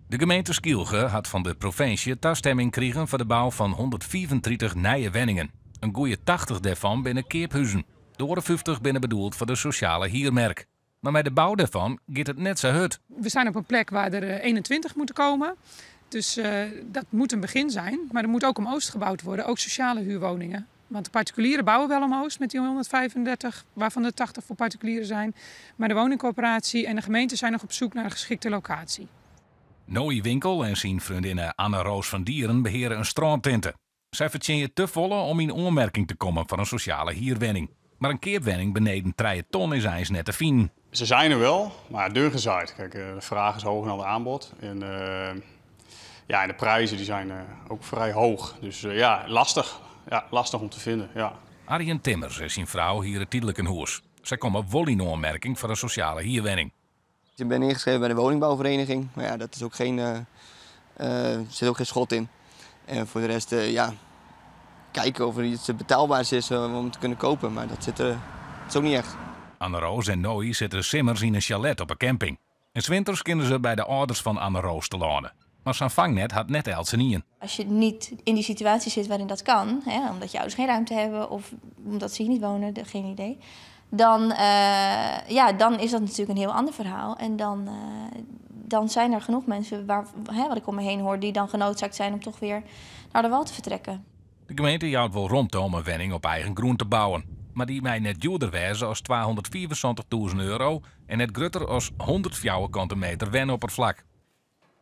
De gemeente Skylge hat fan de provinsje tastemming krigen foar de bou fan 135 nije wenningen. In goeie 80 dêrfan binne keaphuzen. De oare 50 binne bedoeld foar de sosjale hiermerk. Mar mei de bou dêrfan giet it net sa hurd. We zijn op een plek waar er 21 moeten komen. Dus dat moet een begin zijn. Maar er moet ook om Oost gebouwd worden, ook sociale huurwoningen. Want de particulieren bouwen wel om Oost met die 135, waarvan de 80 voor particulieren zijn. Maar de woningcorporatie en de gemeente zijn nog op zoek naar een geschikte locatie. Noë Winkel en syn freondinne Anne Roos van Dieren beheare in strântinte. Sy fertsjinje te folle om yn oanmerking te kommen foar in sosjale hierwenning. Mar in keapwenning beneden 3 ton is eins net te finen. Ze zijn er wel, maar dun gezaaid. Kijk, de vraag is hoger dan het aanbod. En, ja, en de prijzen die zijn ook vrij hoog. Dus ja, lastig. Ja, lastig om te vinden. Ja. Arjen Timmers en syn frou hiere tydlik in hûs. Sy komme wol yn oanmerking foar in sosjale hierwenning. Ik ben ingeschreven bij de woningbouwvereniging. Maar ja, dat is ook geen, zit ook geen schot in. En voor de rest, ja, kijken of er iets betaalbaars is om te kunnen kopen. Maar dat zit er, dat is ook niet echt. Anne Roos en Noë sitte simmers yn in sjalet op 'e camping. En winters kinne se by de âlders fan Anne Roos telâne. Mar sa'n fangnet hat net eltsenien. Als je niet in die situatie zit waarin dat kan, hè, omdat je ouders geen ruimte hebben of omdat ze hier niet wonen, geen idee. Dan, ja, dan is dat natuurlijk een heel ander verhaal. En dan zijn er genoeg mensen, waar, hè, wat ik om me heen hoor, die dan genoodzaakt zijn om toch weer naar de wal te vertrekken. De gemeente jout wol romte om in wenning op eigen grûn te bouwen. Mar dy mei net djoerder wêze as €275.000 en net grutter as 100 fjouwerkante meter wenopperflak.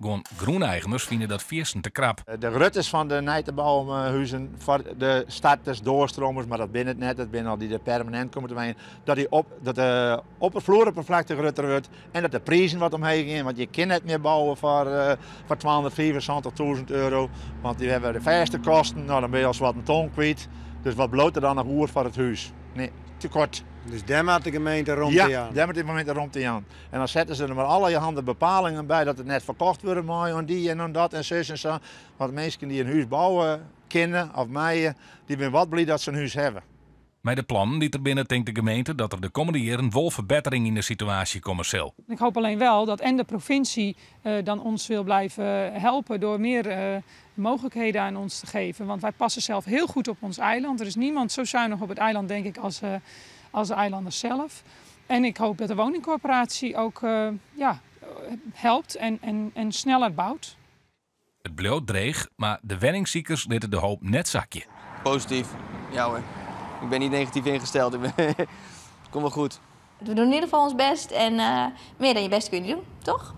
Guon grûneigeners fine dat fierstente krap. De gruttes fan de nij te bouwen huzen foar de starters, doarstreamers, mar dat binne it net, dat binne al dy't der permanint komme te wenjen, dat de opperfloeropperflakte grutter wurdt en dat de prizen wat omheech gean, want je kinne net mear bouwe foar €275.000, want dy hawwe de fêste kosten, no, dan binne je al sawat in ton kwyt. Dus wat bliuwt der dan noch oer foar it hûs? Nee, tekoart. Dus dêr moat de gemeente romte Ja, jaan. Dêr moat de gemeente romte jaan. En dan sette se der mar allerhande bepalingen by dat it net ferkocht wurde mei oan dy en oan dat en sus en sa. Want minsken dy't in hûs bouwe kinne of meie, dy binne wat bliid dat se in hûs hawwe. Mei de plannen dy't der binne tinkt de gemeente dat der de kommende jierren wol ferbettering yn de situaasje komme sil. Ik hoop alleen wel dat en de provincie dan ons wil blijven helpen door meer mogelijkheden aan ons te geven. Want wij passen zelf heel goed op ons eiland. Er is niemand zo zuinig op het eiland, denk ik, als de eilanders zelf. En ik hoop dat de woningcorporatie ook ja, helpt en sneller bouwt. It bliuwt dreech, mar de wenningsikers litte de hoop net sakje. Positief, ja hoor. Ik ben niet negatief ingesteld. Het komt wel goed. We doen in ieder geval ons best en meer dan je best kun je niet doen, toch?